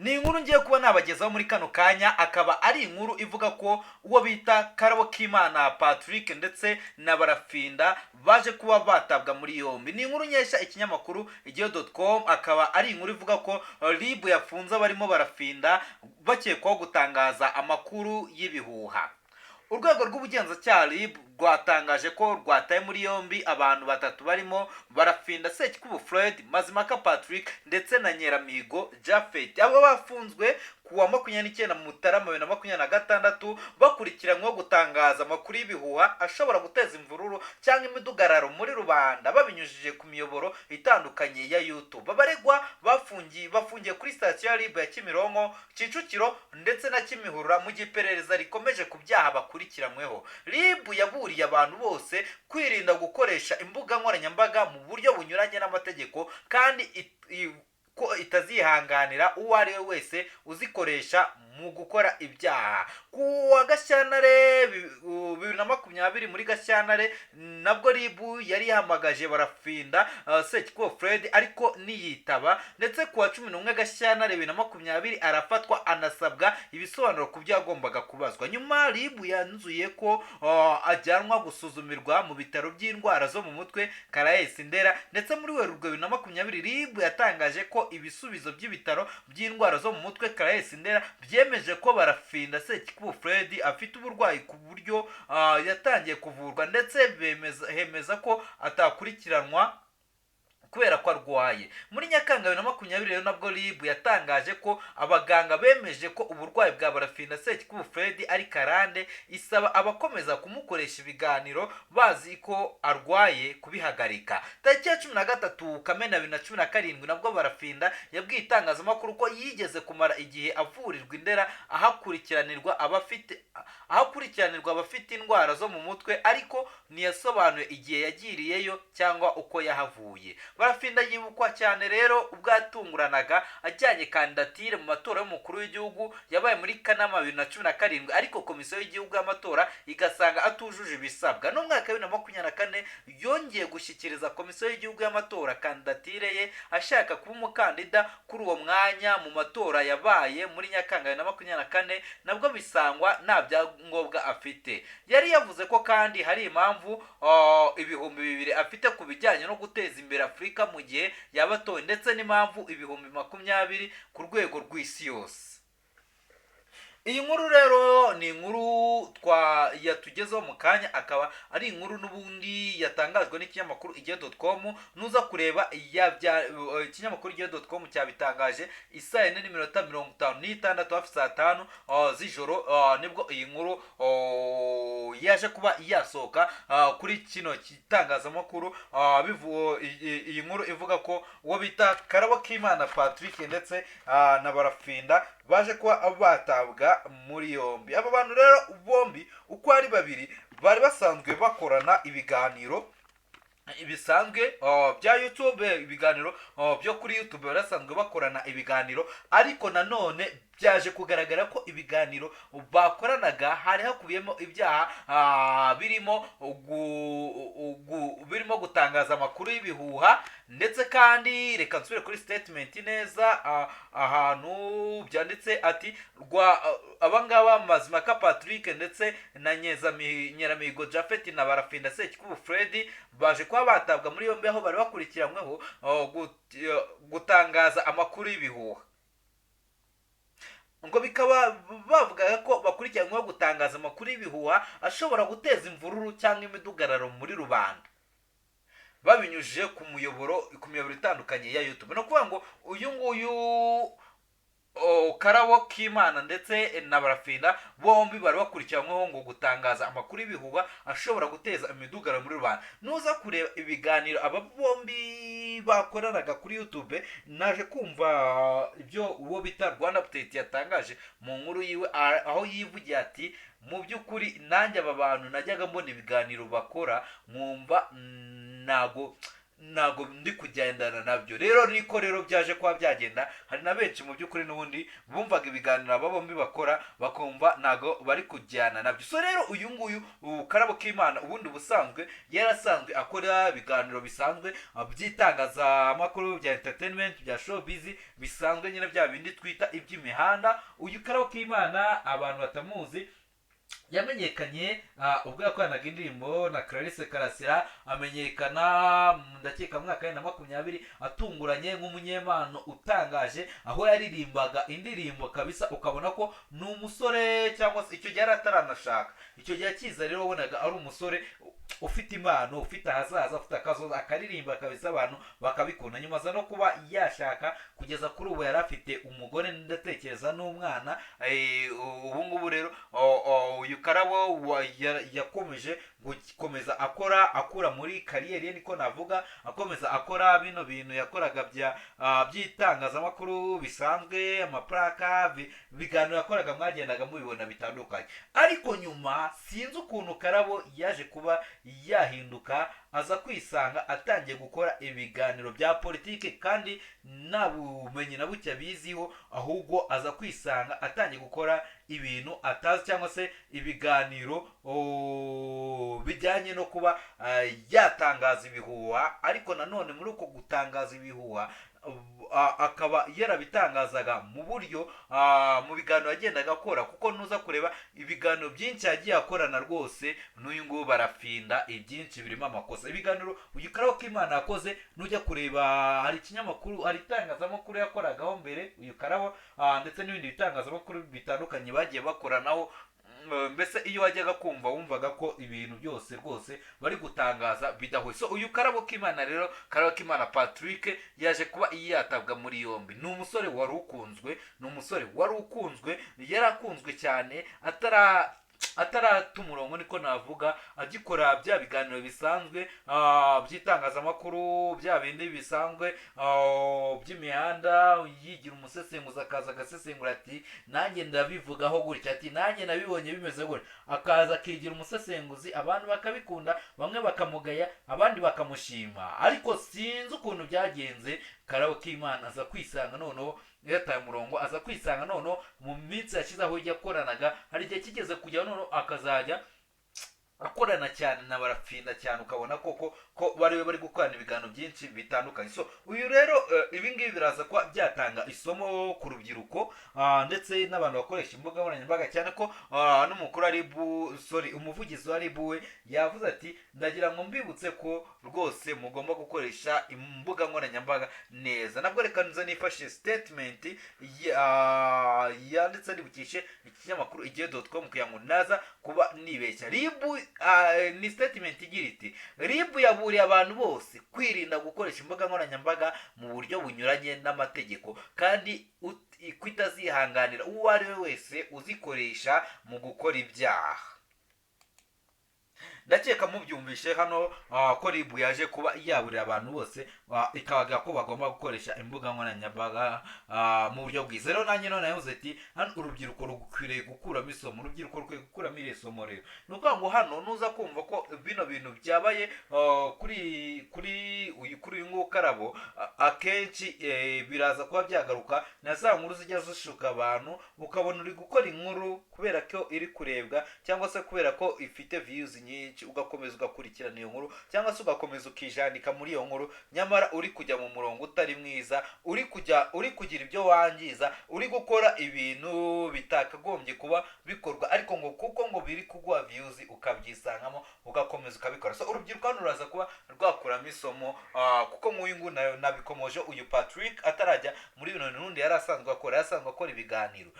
Ni inkuru ngiye kuba nabagezaho muri kano kanya, akaba ari inkuru ivuga ko uwo bita Karabo K'Imana Patrick ndetse na Barafinda baje kuba batabwa muri yombi. Ni inkuru nkesha ikinyamakuru igihe.com, akaba ari inkuru ivuga ko RIB yafunze abarimo Barafinda bakekwaho gutangaza amakuru y'ibihuha. Urwego rw'ubugenzacyaha RIB rwatangaje ko rwataye muri yombi abantu batatu barimo Barafinda Sekikubo Fred, Mazimaka Patrick ndetse na Nyeramihigo Japhet. Abo bafunzwe ku wa 29 Mutarama 2026, bakurikiranyweho gutangaza amakuru y'ibihuha ashobora guteza imvururu cyangwa imidugararo muri rubanda babinyujije ku miyoboro itandukanye ya YouTube. Abaregwa bafungiye kuri sitasiyo ya RIB ya Kimironko, Kicukiro ndetse na Kimihurura mu gihe iperereza rikomeje ku byaha bakurikiranyweho. RIB yaburiye abantu bose kwirinda gukoresha imbuga nkoranyambaga mu buryo bunyuranye n'amategeko, kandi ko itazihanganira uwo ari we wese uzikoresha mu gukora ibyaha. Ku wa Gashyantare 2020, muri Gashyantare nabwo RIB yari yahamagaje Barafinda Sekikubo Fred ariko niyitaba, ndetse ku wa 11 Gashyantare 2020 arafatwa, anasabwa ibisobanuro ku byo yagombaga kubazwa. Nyuma RIB yanzuye ko ajyanwa gusuzumirwa mu bitaro by'indwara zo mu mutwe Caraes Ndera, ndetse muri Werurwe 2020 RIB yatangaje ko ibisubizo by'ibitaro by'indwara zo mu mutwe Caraes Ndera byemeje ko Barafinda Sekikubo Fred afite uburwayi ku buryo yatangiye kuvurwa, ndetse hemeza ko atakurikiranwa kubera ko arwaye. Muri Nyakanga 2020 rero nabwo RIB yatangaje ko abaganga bemeje ko uburwayi bwa Barafinda Sekikubo Fred ari karande, isaba abakomeza kumukoresha ibiganiro bazi ko arwaye kubihagarika. Tariki ya 13 Kamena 2017 nabwo Barafinda yabwiye itangazamakuru ko yigeze kumara igihe avurirwa i Ndera ahakurikiranirwa abafite indwara zo mu mutwe, ariko ntiyasobanuye igihe yagiriyeyo cyangwa uko yahavuye. Barafinda yibukwa cyane rero ubwo yatunguranaga ajyanye kandidatire mu matora y'umukuru w'igihugu yabaye muri Kanama 2017, ariko Komisiyo y'Igihugu y'Amatora igasanga atujuje ibisabwa. N'umwaka wa 2024 yongeye gushyikiriza Komisiyo y'Igihugu y'Amatora kandidatire ye, ashaka kuba umukandida kuri uwo mwanya mu matora yabaye muri Nyakanga 2024, nabwo bisangwa nta byangombwa afite. Yari yavuze ko kandi hari impamvu 2000 afite ku bijyanye no guteza imbere Afurika mu gihe yaba atowe, ndetse n'impamvu 20,000 ku rwego rw'isi yose. Iyi nkuru rero ni inkuru twa yatugezeho mu kanya, akaba ari inkuru n'ubundi yatangajwe n'ikinyamakuru igihe.com. Nuza kureba ikinyamakuru igihe.com cyabitangaje isaa 4:56, hafi saa 5 z'ijoro, nibwo iyi nkuru yaje kuba yasohoka kuri kino gitangazamakuru. Iyi nkuru ivuga ko uwo bita Karabo K'Imana Patrick ndetse na Barafinda baje kuba batabwa muri yombi. Aba bantu rero bombi uko ari babiri bari basanzwe bakorana ibiganiro bisanzwe bya YouTube, ibiganiro byo kuri YouTube. Bari basanzwe bakorana ibiganiro, ariko nanone byaje kugaragara ko ibiganiro bakoranaga hari hakubiyemo ibyaha birimo gutangaza amakuru y'ibihuha. Ndetse kandi reka nsubire kuri statement neza, ahantu byanditse ati rwa abangaba Mazimaka Patrick ndetse na Nyeramihigo Japhet na Barafinda Sekikubo Fred baje kuba batabwa muri yombi aho bari bakurikiranyweho gutangaza amakuru y'ibihuha. Ngo bikaba bavugaga ko bakurikiranyweho gutangaza amakuru y'ibihuha ashobora guteza imvururu cyangwa imidugararo muri rubanda babinyujije ku miyoboro itandukanye ya YouTube. Ni ukuvuga ngo uyu nguyu Karabo K'Imana ndetse na Barafinda bombi bari bakurikiranyweho ngo gutangaza amakuru y'ibihuha ashobora guteza imidugararo muri rubanda. Nuza kureba ibiganiro aba bombi bakoranaga kuri YouTube, naje kumva ibyo uwo bita Rwanda Update yatangaje mu nkuru yiwe, aho yivugiye ati: "Mu by'ukuri nanjye aba bantu najyaga mbona ibiganiro bakora nkumva ntago Ntabwo ndi kugendana nabyo. Rero niko rero byaje kuba byagenda. Hari na benshi mu by'ukuri n'ubundi bumvaga ibiganiro aba bombi bakora, bakumva ntabwo bari kujyana nabyo. So rero uyu nguyu Karabo K'Imana, ubundi ubusanzwe yarasanzwe akora ibiganiro bisanzwe by'itangazamakuru, bya entertainment, bya showbiz bisanzwe nyine, bya bindi twita iby'imihanda. Uyu Karabo K'Imana, abantu batamuzi, yamenyekanye ubwo yakoranaga indirimbo na Clarisse Karasira, amenyekana ndakeka mu mwaka wa 2020, atunguranye nk'umunyempano utangaje, aho yaririmbaga indirimbo kabisa ukabona ko ni umusore, cyangwa se icyo gihe yari ataranashaka. Icyo gihe akiza rero wabonaga ari umusore ufite impano, ufite ahazaza, ufite akazoza, akaririmba kabisa abantu bakabikunda. Nyuma aza no kuba yashaka, kugeza kuri ubu yari afite umugore, ndatekereza n'umwana. Ubu ngubu rero uyu Karabo yakomeje gukomeza akora, akura muri career ye niko navuga, akomeza akora bino bintu yakoraga by'itangazamakuru bisanzwe, amapuraka, ibiganiro yakoraga mwagendaga mubibona bitandukanye. Ariko nyuma sinzi ukuntu Karabo yaje kuba yahinduka, aza kwisanga atangiye gukora ibiganiro bya politiki kandi nta bumenyi na buke abiziho, ahubwo aza kwisanga atangiye gukora ibintu atazi, cyangwa se ibiganiro bijyanye no kuba yatangaza ibihuha. Ariko nanone muri uko gutangaza ibihuha, akaba yarabitangazaga mu buryo mu biganiro yagendaga akora, kuko nuza kureba ibiganiro byinshi yagiye akorana rwose n'uyu nguyu Barafinda, ibyinshi birimo amakosa. Ibiganiro uyu Karabo K'Imana yakoze, nujya kureba, hari ikinyamakuru, hari itangazamakuru yakoragaho mbere uyu Karabo, ndetse n'ibindi bitangazamakuru bitandukanye bagiye bakoranaho. Mbese iyo wajyaga kumva, wumvaga ko ibintu byose rwose bari gutangaza bidahuye. So uyu Karabo K'Imana rero, Karabo K'Imana Patrick, yaje kuba yatabwa muri yombi. Ni umusore wari ukunzwe, ni umusore wari ukunzwe, yarakunzwe cyane atarata umurongo niko navuga, agikora bya biganiro bisanzwe by'itangazamakuru, bya bindi bisanzwe by'imihanda, yigira umusesenguzi, akaza agasesengura ati: "Nanjye ndabivugaho gutya", ati: "Nanjye nabibonye bimeze gutya", akaza akigira umusesenguzi, abantu bakabikunda, bamwe bakamugaya, abandi bakamushima. Ariko sinzi ukuntu byagenze, Karabo K'Imana aza kwisanga noneho yataye umurongo, aza kwisanga noneho mu minsi yashize aho yakoranaga, hari igihe kigeze kujya noneho akazajya akorana cyane na Barafinda cyane, ukabona koko ko bari gukorana ibiganiro byinshi bitandukanye. So uyu rero ibi ngibi biraza kuba byatanga isomo ku rubyiruko ndetse n'abantu bakoresha imbuga nkoranyambaga, cyane ko n'umukuru wa RIB, sorry, umuvugizi wa RIB we yavuze ati: "Ndagira ngo mbibutse ko rwose mugomba gukoresha imbuga nkoranyambaga neza." Nabwo reka nze nifashe statement yanditse, ndibukishe ikinyamakuru igihe.com kugira ngo naza kuba nibeshya. RIB ni statement igira iti: "RIB yaburiye abantu bose kwirinda gukoresha imbuga nkoranyambaga mu buryo bunyuranye n'amategeko, kandi kutazihanganira uwo ari we wese uzikoresha mu gukora ibyaha." Ndakeka mubyumvishe hano ko RIB yaje kuba yaburira abantu bose, ikabaga ko bagomba gukoresha imbuga nkoranyambaga mu buryo bwiza. Rero nanjye none yavuze ati hano urubyiruko rukwiriye gukuramo isomo, urubyiruko rukwiye gukuramo iri somo. Rero ni ukuvuga ngo hano nuza kumva ko bino bintu byabaye kuri uyu nguyu Karabo, akenshi biraza kuba byagaruka na za nkuru zijya zishuka abantu, ukabona uri gukora inkuru kubera ko iri kurebwa, cyangwa se kubera ko ifite views nyinshi, ugakomeza ugakurikirana iyo nkuru, cyangwa se ugakomeza ukijandika muri iyo nkuru, nyamara uri kujya mu murongo utari mwiza, uri kujya uri kugira ibyo wangiza, uri gukora ibintu bitakagombye kuba bikorwa, ariko ngo kuko ngo biri kuguha views ukabyisangamo, ugakomeza ukabikora. So urubyiruko hano ruraza kuba rwakuramo isomo, kuko nk'uyu nguyu nabikomoje, uyu Patrick atarajya muri bino n'undi yari asanzwe akora ibiganiro.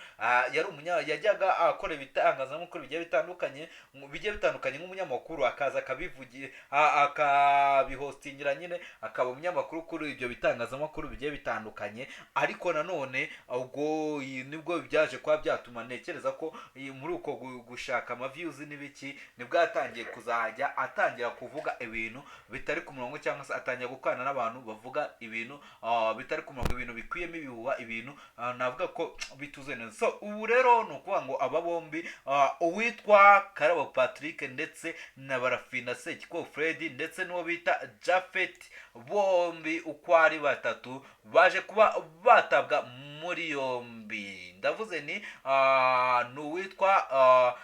Yari umunya yajyaga akora ibitangazamakuru bigiye bitandukanye nk'umunyamakuru, akaza akabivugira, akabihostingira nyine, akaba umunyamakuru. umunyamakuru kuri ibyo bitangazamakuru bigiye bitandukanye. Ariko nanone ubwo nibwo byaje kuba byatuma ntekereza ko muri uko gushaka amaviews n'ibiki, nibwo yatangiye kuzajya atangira kuvuga ibintu bitari ku murongo, cyangwa se atangira gukorana n'abantu bavuga ibintu bitari ku murongo, ibintu bikwiyemo ibihuha, ibintu navuga ko bituzuye neza. So ubu rero ni ukuvuga ngo aba bombi, uwitwa Karabo Patrick ndetse na Barafinda Sekikubo Fred ndetse n'uwo bita Japhet, bombi uko ari batatu baje kuba batabwa muri yombi. Ndavuze ni ni uwitwa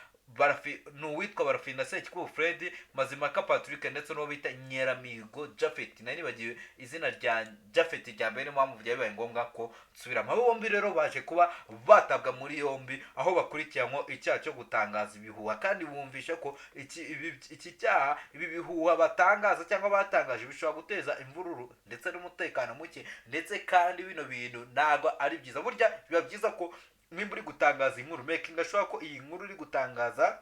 Barafinda Sekikubo Fred, Mazimaka Patrick ndetse n'uwo bita Nyeramihigo Japhet. Nari nibagiwe izina rya Japhet rya mbere, niyo mpamvu byari bibaye ngombwa ko nsubiramo. Abo bombi rero baje kuba batabwa muri yombi, aho bakurikiranwa icyaha cyo gutangaza ibihuha, kandi bumvishe ko iki cyaha, ibi bihuha batangaza cyangwa batangaje, bishobora guteza imvururu ndetse n'umutekano muke. Ndetse kandi bino bintu ntabwo ari byiza. Burya biba byiza ko nimba uri gutangaza inkuru, making sure ko iyi nkuru uri gutangaza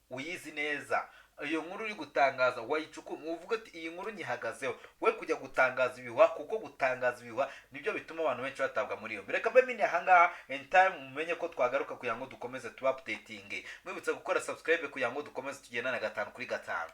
uyizi neza, iyo nkuru uri gutangaza wayicukuye, uvuga ati: "Iyi nkuru nyihagazeho." We kujya gutangaza ibihuha, kuko gutangaza ibihuha nibyo bituma abantu benshi batabwa muri yombi. Reka mbe mini ahangaha. In time mumenye ko twagaruka kugira ngo dukomeze tuba updating. Mwibutse gukora subscribe kugira ngo dukomeze tugendane gatanu kuri gatanu.